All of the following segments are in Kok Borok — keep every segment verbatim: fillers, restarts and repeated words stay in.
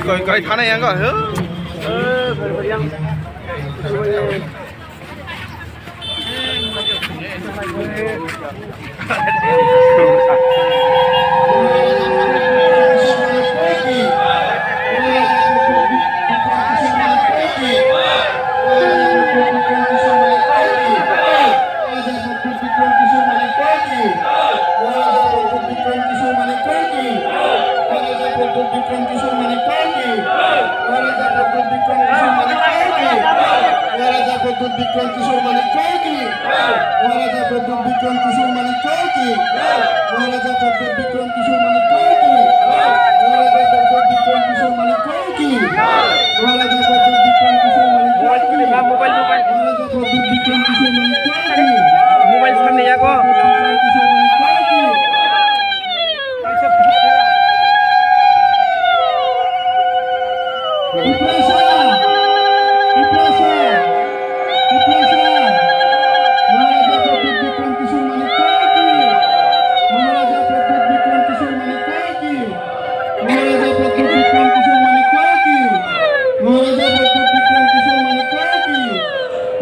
Koi, koi, thana yang kau, huh? Maharaja Pradyut Bikram Kishore Manik Ki. Maharaja Pradyut Bikram Kishore Manik Ki. Maharaja Pradyut Bikram Kishore Manik Ki. Maharaja Pradyut Bikram Kishore Manik Ki. Maharaja Pradyut Bikram Kishore Manik Ki. Maharaja Pradyut Bikram Kishore Manik Ki. Maharaja Pradyut Bikram Kishore Manik Ki. Maharaja Pradyut Bikram Kishore Manik Ki. Mobile, mobile, mobile. Maharaja Pradyut Bikram Kishore Manik Ki. Mobile samni yago. Pradyut Bikram Kishore Manik Ki. Tiprasa! Tiprasa! Tiprasa! Maharaja Pradyut Bikram Kishore Manik Ki! Maharaja Pradyut Bikram Kishore Manik Ki! Maharaja Pradyut Bikram Kishore Manik Ki!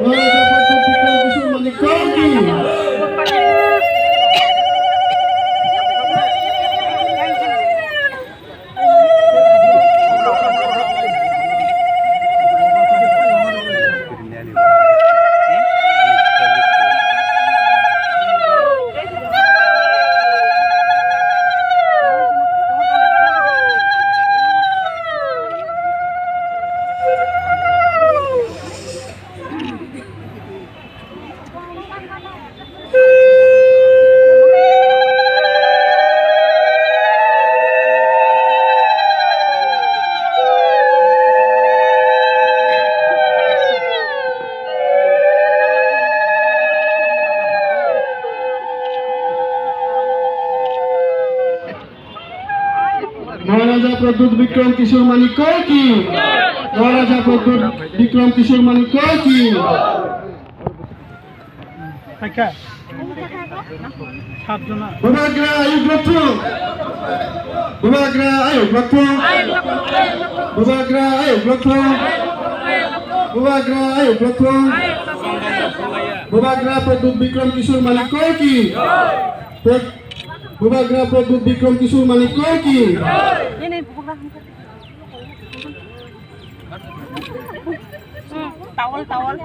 Maharaja Pradyut Bikram Kishore Manik Ki! Maharaja Pradyut Bikram Kishore Manik Ki! Maharaja Pradyut Bikram Kishore Manik Ki. Maharaja Pradyut Bikram Kishore Manik Ki. Bubagra ayuk lokthung. Bubagra ayuk lokthung. Bubagra ayuk lokthung. Bubagra ayuk lokthung. Bubagra Pradyut Bikram Kishore Manik Ki. Bubagra Pradyut Bikram Kishore Manik Ki. Towel, towel.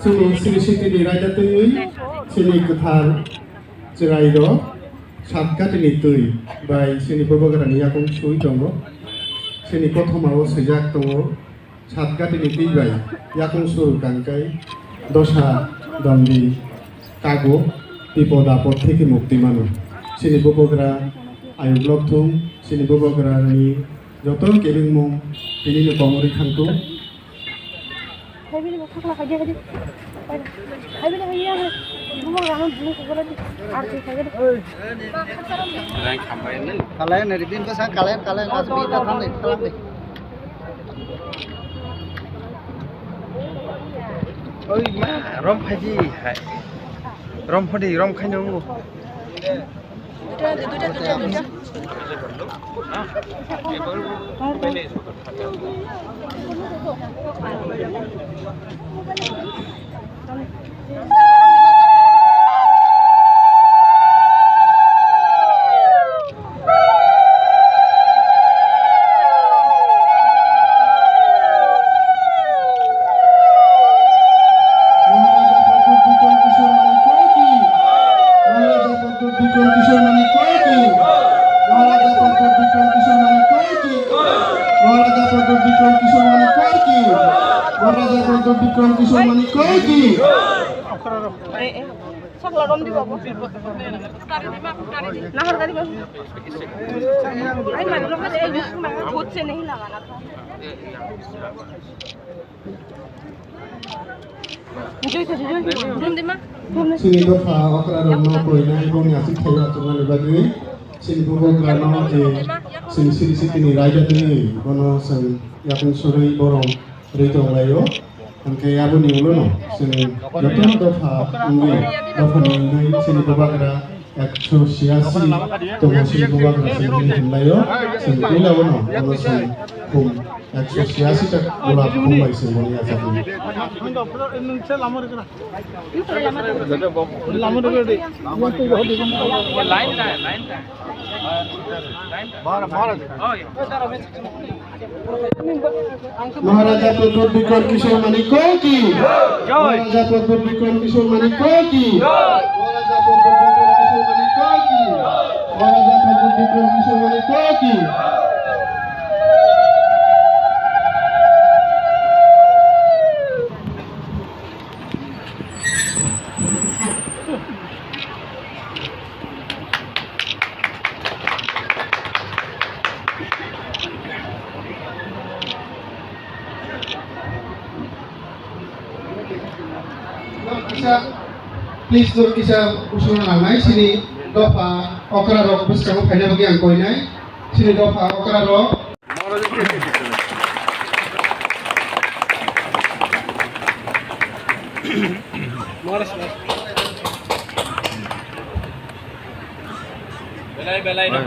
Chini Sri Sitini raida twi, chini kwthar chwrai rok, satkatini twi bai chini bubagrani yakung sui tongo. Chini kothoma o swijak tongo. Satgatini twi bai yakung sur kangkai dosa dondi kago bipod apod theke mukti mano. Chini bubagra ayuk lokthung, chini bubagrani joto kebengmung tini no kongori thangthung. Kalai nari bin bwsa kalai kalai asbi ta thang dei thang dei. Oi ma, rom phaidi hai. Rom phadi, rom khaino. Duita, duita, duita, duita. Maharaja Pradyut Bikram Kishore Manik Ki. Maharaja Pradyut Bikram Kishore Manik Ki. Maharaja Pradyut Bikram Kishore Manik Ki. Maharaja Pradyut Bikram Kishore Manik Ki. Maharaja Pradyut Bikram Kishore Manik Ki. Sakla rom di babu. Nahar gari babu. Ai manu logo de ei bising manga khud se nahi lagana tha. Joi kha, joi, joi. Rom di ma. Chini dopha okra rok no koinai boni aswk thai achuknani bagwi chini bubagra no je chini Sri Sitini raida twi bono chwng yakung surwi borom rwi tong laio. Hwnkhe aboni ulono chwng jotono dopha wngwi, dophani wngwi chini bubagra ekso chhiyasi tongo, chini bubagra chwng hwnwi hwnlaio, chwng puila bono, bono chwng khum ekso chhiyasi ta golap khum bai chwng boni yachago. Line ta hai, line ta hai. Line ta hai. Oh, yeah. Maharaja Pradyut Bikram Kishore Manik ki jai. Maharaja Pradyut Bikram Kishore Manik ki jai. Maharaja Pradyut Bikram Kishore Manik ki jai. Maharaja Pradyut Bikram Kishore Manik ki jai. Kisa, please, no kisa usuna nangnai, chini dopha okra rok bwskango phaina bagwi ang koinai, chini dopha okra rok. Belai, belai, no.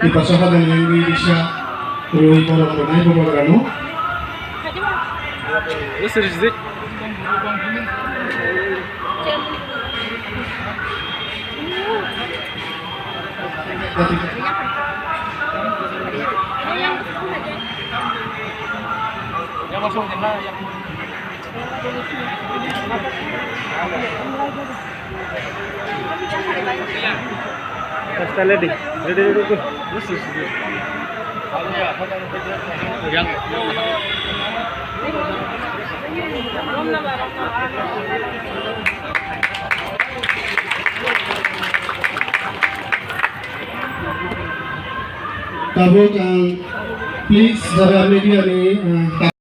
Tiprasa Motha ni wngwi risa rwui borok rwnai bubagrano. Ready, ready, ready, go. Tabuk ang, please, jara media ni, uh,